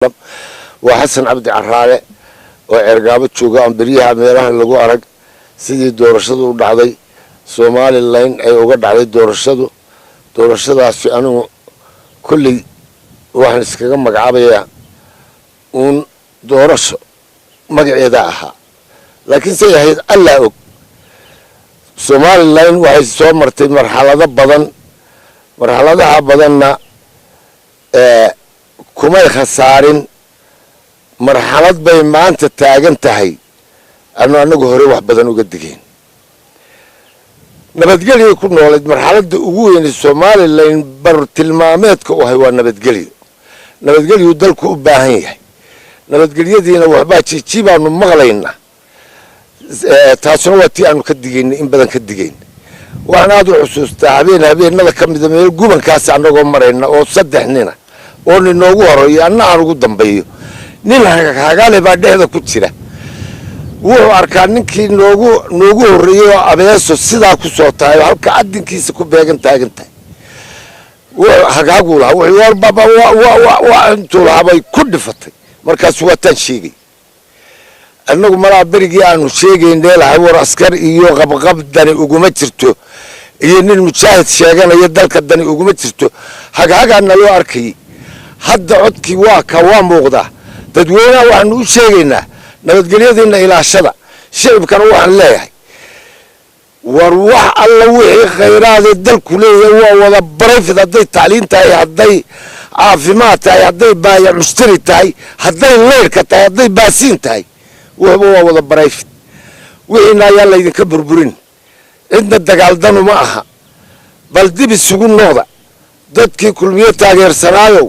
Waa Xasan Cabdi Caraale oo Ceergaabo jooga, aan beryaha meelaha lagu arag. Sidii doorashadu u dhacday, Somalilan ay uga dhacday doorashadu, doorashadaasi anigu kolley waxaan iskaga magacaabayaa uun doorasho magaceeda ahaa, laakiin say ahayd Allaa og. Somalilan waxay soo martay marxalado badan, marxaladaha badanna kumay khasaarin. Marxalad bay maanta taagan tahay anu anagu hore wax badan uga digeen, nabadgelyay ku noolayd. Marxaladda ugu weyne Somalilan bartilmaameedka u ahay waa nabadgelyo. Nabadgelyu dalku u baahan yahay, nabadgelyadiina waxbaa jiji baanu maqlaynaa. Taasuna waa tii aanu ka digaynay, in badan ka digayn. Waxaan aada u xusuustaa habeen habeenada ka mida meel gubankaas annagoo marayna oo 3 nina oo ninoogu horeeyo anna aan ugu dambeeyo, nin hagale baa dhexda ku jira. Wuxuu arkaa ninkii noogu horreeyey oo abeeso sidaa ku soo tahay oo halka cadinkiisa ku beegan taagan tahay. Wuxuu haghaguu lahaa, wuxuu war intuu lahaa bay ku dhifatay. Markaasu waataan sheegay annagu malaa berigii aanu sheegaynee lahay, war askar iyo qabqab dani uguma jirto, iyo nin mujaahid sheeganaya dalka dani uguma jirto. Haghagaa naloo arkayay. Hadda codkii waa ka waa muuqdaa. Dadweynaha waxaanu u sheegaynaa nabadgelyadiina ilaashada. Shicibkana waxaan leeyahay, war wax alla wixii khayraadee dalku leeyahay waa wada private, hadday tacliin tahay, hadday caafimaad tahay, hadday baayac mushtari tahay, hadday leyrka tahay, hadday baasiin tahay, waxba waa wada private. Wixiina ayaa laydinka burburin, cidna dagaaldanu ma aha. Bal dib isugu noqda dadkii Kulmiye taageersanaayow,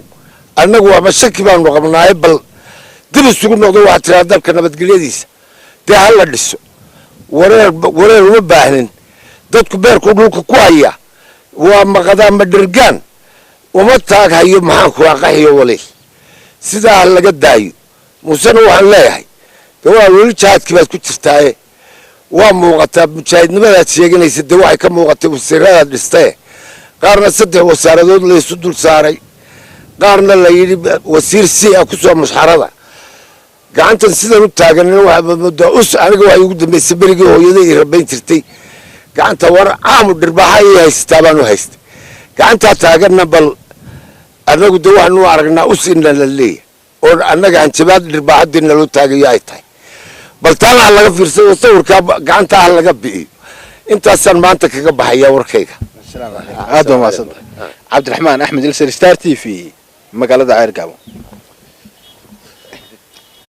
annagu waxba shaki baanu qabnaaye, bal dib isugu noqdo. Waxaad tiraa dalka nabadgelyadiisa dee ha la dhiso. Wareer wareer uma baahnin. Dadku beerku dhulka ku haya waa maqadaa ma dhirgaan uma taag hayo. Maxaan ku aqaxiyo waliil, sidaa ha laga daayo. Muusena waxaan leeyahay, de waa weli jihaadkii baad ku jirtaaye, waa muuqataa mujaahidnimadaad sheeganaysa. Dee waxay ka muuqatay wasiiradaad dhistaye, qaarna 3 wasaaradood laysu dul saaray, qaarna la yidhi wasiir si a kusoo mushxarada. Gacantan sidan u taaganina waxaa moodaa us. Aniga waxay ugu dambaysay berigii hooyada ii rabayn jirtay gacanta, war caamu dhirbaaxa ii haysataa baan u haystay gacantaa taaganna. Bal annagu de waxaanu aragnaa us ina la leeyahay oo annaga hanjabaad dhirbaaxadii naloo taagayo ay tahay. Bal taana ha laga fiirsado, sawirkaa gacanta ha laga bi'iyo. Intaasaan maanta kaga baxaya warkayga. Aad baa mahadsantahay. Cabdiraxmaan Axmed Ilser, Star TV, magaalada Ceergaabo.